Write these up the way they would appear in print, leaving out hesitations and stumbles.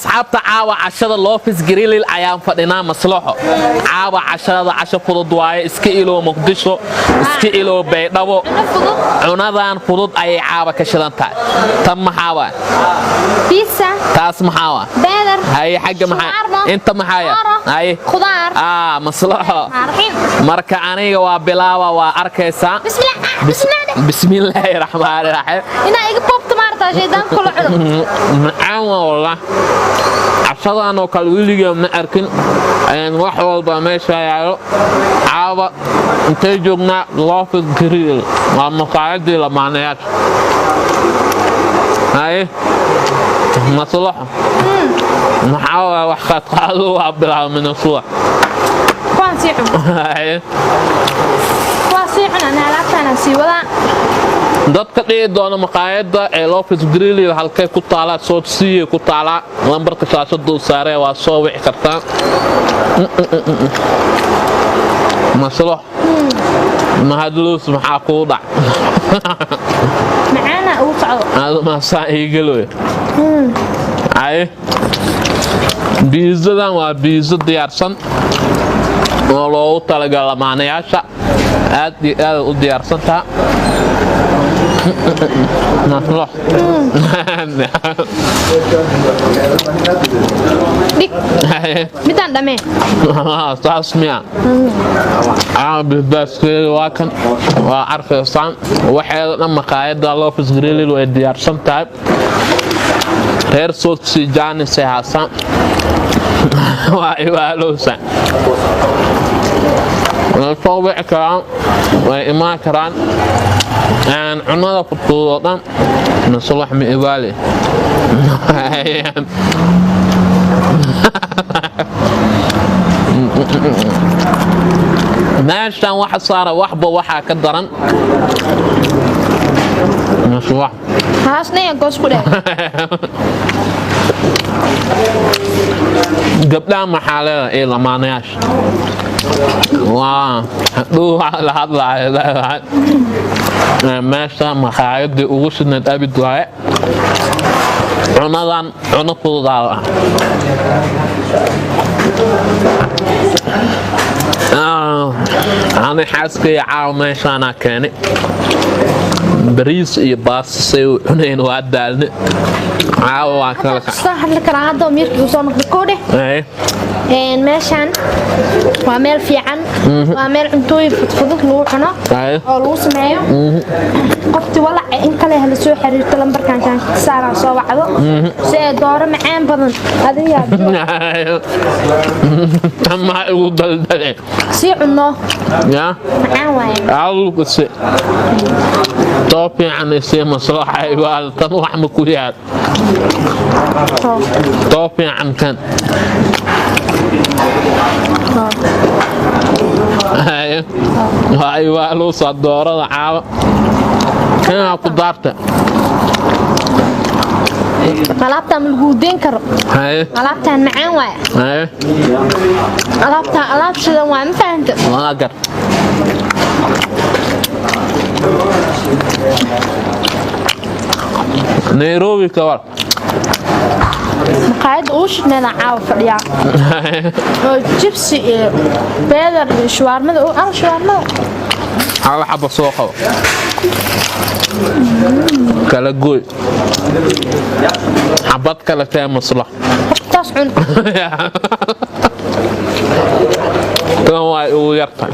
Asxaabta, caawa cashada Lovis Grill ayaan fadhinaa. Maslaxo, caawa cashada casho fudud waaye. Iska ilow Muqdisho, iska ilow Baydhabo. Cunadan fudud ayay caawa ka shidan tahay. Tan maxaa waay? Pizza. Taas maxaa waa? Burger. Haye, xagga maxaa? Shawarma. Inta maxaaya? Dooro. Haye. Khudaar. Aa, Maslaxo. Raxiim. Marka aniga waa bilaawa, waa arkaysaa. Bismillah, bismillah. Bismillaahi raxmaani raxiim. Inaa iga poobto maartaa, shaydaan kula cuno. Macaan waa wallah. Cashadan oo kale weligeed ma arkin. Wax walba meesha yaalo. Caawa intay joognaa? Lovis Grill, waa maqaayadii lamaanayaasha. Haye Maslaxo, maxaa waa? Wax qaadqaado waa bilaabmina subax. Waan sii cun. Haye. Waa sii cun, ana alaabtaanaan sii wadaa. Dadka dhihi doona maqaayadda ee Lovis Grill halkay ku taalaa? South C ku taalaa. Lambarka shaashada u saaree waa soo wici kartaa. Maslo, mahadluus, maxaa kuu dhac? Macaana ugu socdo. Adu maasaan iigaloy. Ay, pizzadan waa pizza diyaarsan oo loogu talagala lamaanayaasha. Aad iyo aad u diyaarsan taha, Maslo. Dhig midaan dhamee. Saas miya? Basbaaskeeda waa kan, waa arkaysaan. Waxeeda dhan maqaayadda Lovis Grill way diyaarsan tahay. Reer South C jaanisay haasaan, waa ibaalowsa. Way soo wici karaan, way imaan karaan. Cunada fudfudud oo dhan masalax ma ibaale. Meeshan waxa saara waxba waxaa ka daran masalax. Haasnaya goos ku dheh. Gabdhaha maxaa leedahay iyo lamaanayaasha? Waa hadhow waxaa la hadlaayo leedahay. Meesha maqaayadii ugu shidnayd abid waaye. Cunadan cuno fududaa ah. Ani xaaskaya caawa meeshaanaa keenay. Bariis iyo baasasay u cunayn, waa daalne. Caawa waa kala kac. Soo hadli karaa hadda, miirkii soo noqday koo dheh. Meeshaan waa meel fiican, waa meel cuntooyin fudfudud lagu cuno oo lagu sameeyo. Qofti walaca in kale hala soo xiriirto lambarkan shaashada saaraa, soo wacdo si ay dooro macaan badan adiga. Amaa igu daldale. Sii cunno. Ya. Macaan waaye. Awlkase too fiican isii, maslaxa ibaal. Tan wax ma ku yaal? Too fiican kan. Haye. Waa ibaaluusa doorada caawa kanaa ku daarta. Alaabtaan ma lagu deyn karo. Haye. Alaabtaan macaan waaye. Haye. Alaabtaan alaab shidan waaye, ma fahanta? Waa gar. Nairobi ka war? Maqaayadda ugu shidneedaan caawa fadhiyaa oo jibsi iyo burger iyo shuwaarmada u ar shuwaarmada. Hal xaba soo qabo, kala gooy, xabad kale tee, maslax. Taas cun. Tan waa ugu yartahay.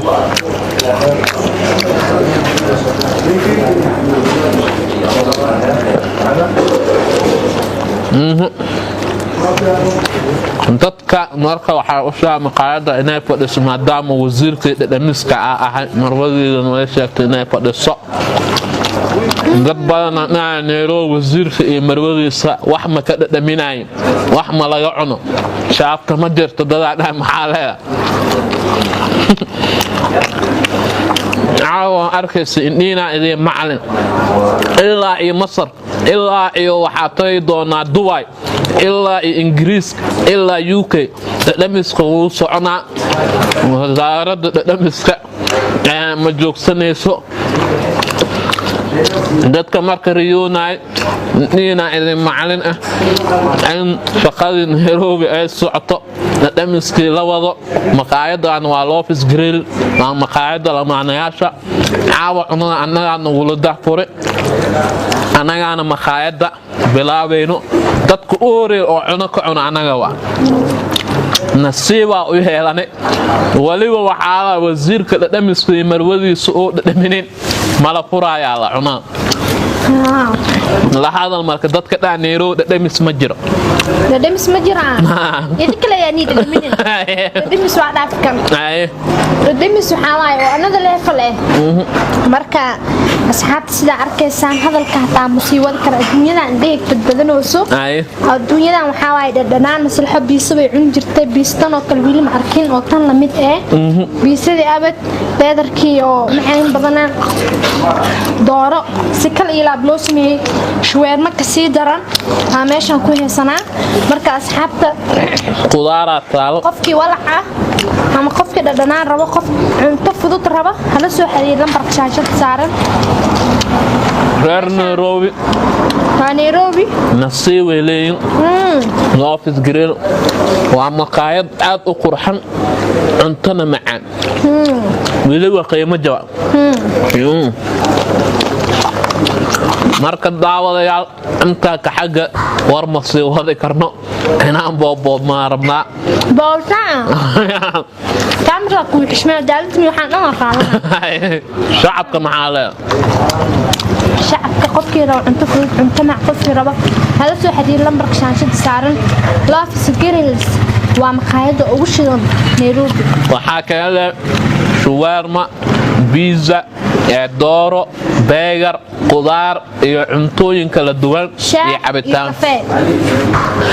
Dadka marka waxaa u sheega maqaayadda inay fadhiso, maadaama wasiirkii dhadhamiska a ahay, marwadeedana way sheegtay inay fadhiso. Dad badana dhinaca Nairobi, wasiirka iyo marwadiisa wax ma ka dhadhaminayin, wax ma laga cuno, shaafta ma jirto. Dadaa dhahay, maxaa leeda? Caawa arkaysa indhiinaa idiin macalin. Ilaa iyo Masar, ilaa iyo waxaa tagi doonaa Dubai, ilaa iyo Ingiriiska, ilaa UK. Dhadhamiska wuu soconaa. Wasaaradda dhadhamiska ma joogsanayso. Dadka marka riyoonay niina idin macalin ah in shaqadii Nairobi ay socoto, dhadhamiskii la wado. Maqaayadan waa Lovis Grill, waa maqaayada lamaanayaasha. Caawa cunada annagaa nagula dahfure, annagaana maqaayadda bilaabayno. Dadka u horeey oo cuno ka cuna annaga waa nasiibaa u yeelane. Weliba waxaa wasiirka dhadhamiska iyo marwadiisa oo dhadhaminin mala furaayaa la cunaa la hadal. Marka dadka dhaa Nairobi dhadhamis ma jiro. Dhadhamis ma jiraan, idin kale yaa nii dhadhaminin. Dhadhamis waa dhaafi kan. Dhadhamis waxaa waaye oo another level eh. Marka asxaabta, sidaa arkaysaan, hadalka hataa musiibada kale adduunyadan dheeg badbadanooso. Adduunyadan waxaa waaye dhadhanaan maslaxo. Biisa bay cuni jirtay, biistan oo kale weli ma arkin oo tan lamid eh. Biisadii abad beedarkii oo macaan badanaa, dooro si kal iyo laab loo sameeyey, shuweerma kasii daran aa meeshaan ku haysanaa. Marka asxaabta, qudaaraa taalo. Qofkii walac ah ama qofkii dhadhanaan rabo, qof cunto fudud rabo, hala soo xiriir lambarka shaashada saaran. Reer Nairobi, waa Nairobi. Nasiibay leeyihin. Lovis Grill waa maqaayad aad u qurxan, cuntona macaan, weliba qiimo jaba. Marka daawadayaal, intaa ka xagga war ma sii wadi karno, inaan boobboobmaa rabnaa. Booltaa kaamira kuu xishmee daalintami waxaan dhan qaadana. Shacabka maxaa leeda? Shacabka, qofkii raba cunto fudud, cunto mac qofkii raba, hala soo xiriir lambarka shaashada saaran. Lovis Grills waa maqaayadda ugu shidan Nairobi. Waxaa kale leh shuwaarma, pizza, ee dooro, burger, qudaar iyo cuntooyin kala duwan shaah iyo iyo cabitaan. Kafee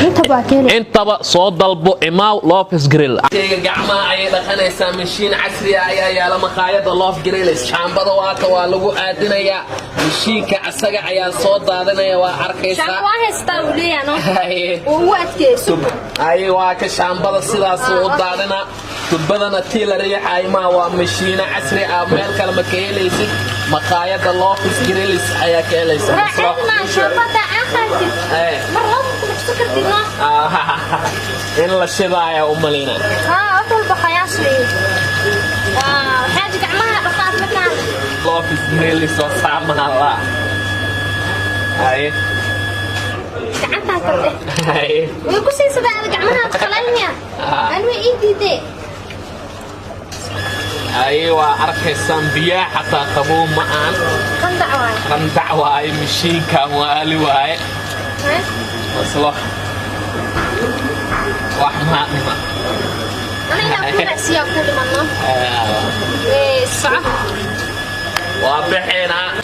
intaba waa ka heli. Intaba soo dalbo, imaaw Lovis Grill. Gacmaha ayay dhaqanaysaa. Mashiin casri ah ayaa yaala maqaayada Lovis Grills. Shaambada waata, waa lagu aadinayaa mashiinka, asaga ayaa soo daadinaya, waa arkaysaa. Waa haystaa uu leeyahay no. Haye. Uu ugu adkeeyey sug. Ay, waa ka shaambada sidaasuu u daadina, tubadana tii la riixayo maa, waa mashiino casri ah. Meel kale ma ka helaysid, maqaayada Lovis Grills ayaa ka helaysa. Caadi maa shaambada aan qaatid. Mar laba ku dhaqso kartid no. In la shidaaya u malina. Haa, wax walba qayaas weeye. Waa xaaji gacmaha dhaqaas markaan. Lovis Grills oo saamahala. Haye. Gacantaa kale. Haye. Way ku siisadaa ada gacmaha qalalmiya. Aan way ii diiday. Haye, waa arkaysaan, biyaha xataa qabow ma aan. Qandac waay. Qandac waaye, mashiinkan waali waaye. Maslo wax maa dhima. Aniga ku dhacsiyaa ku dhimanno. Ee, soco. Waa bixinaa.